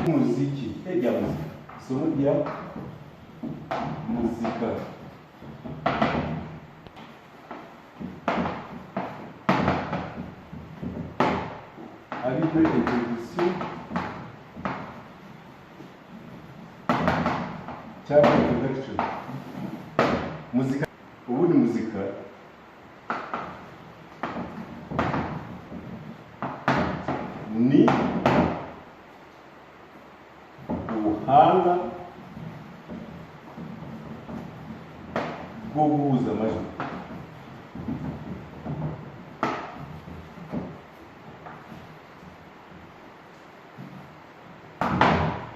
Muziki rya muzika, isomo rya muzika. Ariryo introduction cyangwa introduction. Muzika, ubundi muzika ni ubuhanga bwo guhuza amajwi.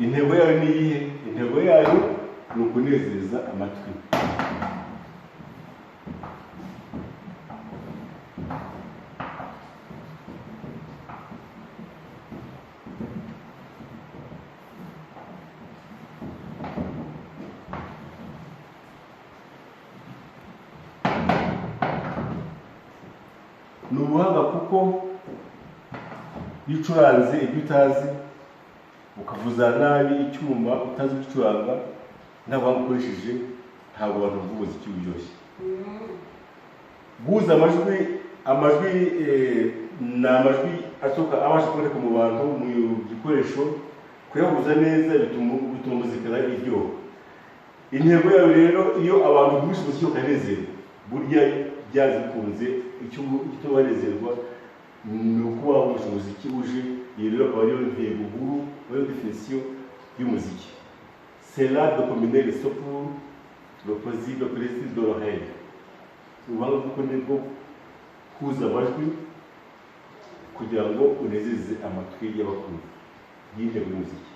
Intego yayo ni iyihe? Intego yayo ni ukunezeza amatwi. Ni ubuhanga kuko iyo ucuranze ibyo utazi, ukavuza nabi icyuma utazi gucuranga, nta buhanga ukoresheje, ntabwo abantu bumva umuziki uryoshye. Guhuza amajwi, amajwi ni amajwi aturuka abasha kuboneka mu bantu, mu gikoresho, kuyahuza neza bituma muzika nayo iryoha. Intego yayo rero, iyo abantu bumvise umuziki bakanezerwa, burya byanze bikunze icyo banezerwa ni uko wumvise umuziki uje. Iyi rero akaba ariyo ntego nkuru, ariyo définition y'umuziki. C'est l'art de combiner les sons pour le plaisir, le plaisir de l'oreille. Ubuhanga bwo guhuza amajwi kugira ngo unezeze amatwi y'abakumva. Iyi ntego y'umuziki.